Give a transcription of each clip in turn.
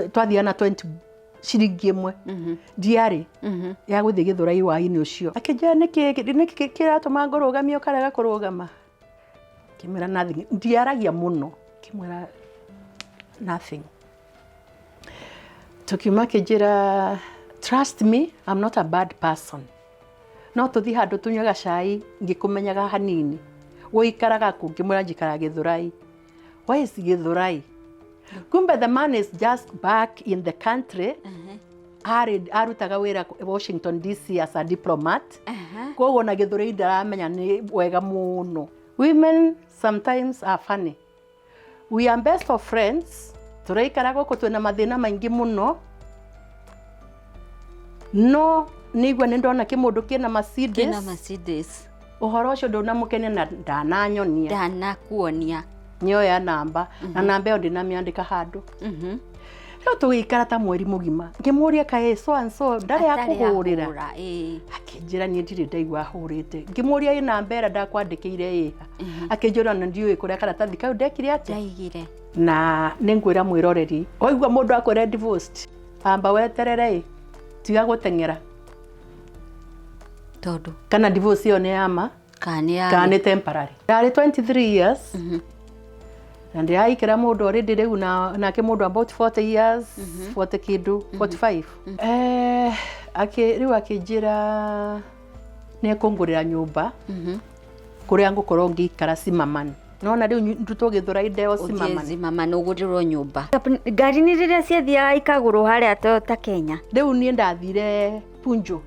Twathiaga na 20 ciringi ĩmwe ndiarĩ ya gũthiĩ Gĩthũrai hwainĩ ũcio. Akĩnjĩra, nĩkĩ kĩratũma ngũrũgamie ũkarega kũrũgama? Ngĩmwĩra nothing. Ndiaragia mũno. Ngĩmwĩra nothing. Tũkiuma, akĩnjĩra, "Trust me, I'm not a bad person. No tũthiĩ handũ tũnyue gacai ngĩkũmenyaga hanini. Ũikaraga kũ?" Ngĩmwĩra njikaraga Gĩthũrai. Why is Gĩthũrai? Kumbe the man is just back in the country. Arĩ arutaga wĩra Washington DC as a diplomat, koguo na Gĩthũrai ndaramenya nĩ wega mũno. Women sometimes are funny. We are best of friends. Tũraikara gũkũ twĩna mathĩna maingĩ mũno, no nĩigua nĩ ndona kĩmũndũ kĩna Mercedes. Kĩna Mercedes. Ũhoro ũcio ndũnamũkenia na ndananyonia. Ndanakuonia. Nĩoya namba, na namba ĩyo ndinamĩandĩka handũ. Rĩu tũgĩikara ta mweri mũgima, ngĩmũria kaĩ so and so ndarĩ akũhũrĩra. Ahũra, ĩĩ. Akĩnjĩra, "Niĩ ndirĩ ndaigua ahũrĩte." Ngĩmũria, "Ĩ namba ĩrĩa ndakwandĩkĩire ĩha?" Akĩnjĩra, "Ona ndiũĩ kũrĩa karatathi kau ndekire atĩa." Ndaigire. Na nĩ ngwĩra mwĩroreri, waigua mũndũ akwĩra divorced, amba weterere, ĩ tiga gũteng'era. Tondũ kana divorce ĩyo nĩ yama kana nĩ ya kana nĩ temporary. Ndarĩ 23 years na ndĩraikara mũndũ already rĩu na nake mũndũ about 40 years, 40 kĩndũ, 45. Rĩu akĩnjĩra nĩ ekũngũrĩra nyũmba kũrĩa ngũkorwo ngĩikara Zimmerman. Nona rĩu ndutwo Gĩthũrai ndeo Ũthiĩ Zimmerman. Zimmerman ũgũrĩrwo nyũmba. Ngari nĩ rĩrĩa ciathiaga ikagũrwo harĩa Toyota Kenya. Rĩu niĩ ndathire Punjo.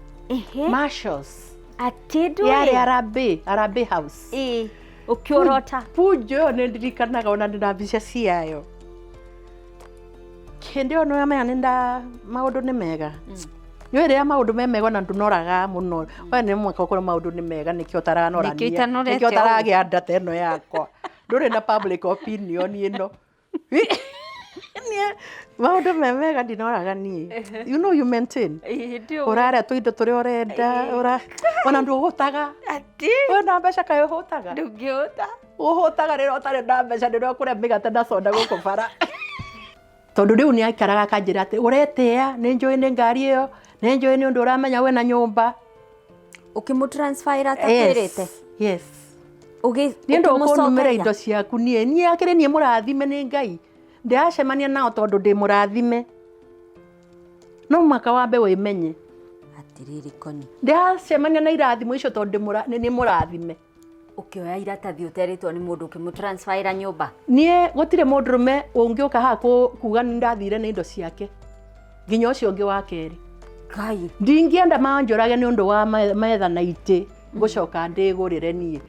Marshals. Atĩ yarĩ ndũĩ. Harambee, Harambee House. Ĩĩ, ũkĩorota. Punjo ĩyo nĩ ndirikanaga, ona ndĩna mbica ciayo. Hĩndĩ ĩyo nĩwamenya nĩ nda maũndũ nĩ mega. Nĩ rĩrĩa maũndũ me mega ona ndũnoraga mũno. We nĩ mwaka ũkorwo maũndũ nĩ mega, nĩkĩo ũtaranorania. Nĩkĩo itanorete Nĩkĩo ũguo. ũtaragĩa nda ta ĩno yakwa. Ndũrĩ na public opinion ĩno. Niĩ maũndũ me mega ndinoraga niĩ. You know you maintain. Ũrarĩa tũindo tũrĩa ũrenda, ona ndũhũtaga. Atĩ Wĩna mbeca kaĩ ũhũtaga? Ndũngĩhũta. Ũhũtaga rĩrĩa ũtarĩ na mbeca, rĩrĩa ũkũrĩa mĩgate na soda gũkũ bara. Tondũ rĩu nĩ aikaraga akanjĩra atĩ ũretĩa, nĩ njũĩ nĩ ngari ĩyo, nĩ njũĩ nĩ ũndũ ũramenya wĩna nyũmba. Ũkĩmũtransferĩra atakwĩrĩte? Yes. Ũgĩ Niĩ ndũkũnumĩra ũkĩmũcokeria? Indo ciaku. Niĩ akĩrĩ niĩ mũrathime nĩ Ngai. Ndĩracemania nao tondũ ndĩ mũrathime. No mũhaka wambe wĩmenye. Atĩrĩrĩ Koni. Ndĩracemania na irathimo icio tondũ nĩ mũrathime. Ũkĩoya iratathi ũterĩtwo nĩ mũndũ, ũkĩmũtransferĩra nyũmba. Niĩ gũtirĩ mũndũrũme ũngĩũka haha kuga nĩ ndathire na indo ciake, nginya ũcio ũngĩ wa kerĩ. Ngai. Ndingĩenda manjũrage nĩ ũndũ wa metha na itĩ, ngũcoka ndĩgũrĩre niĩ.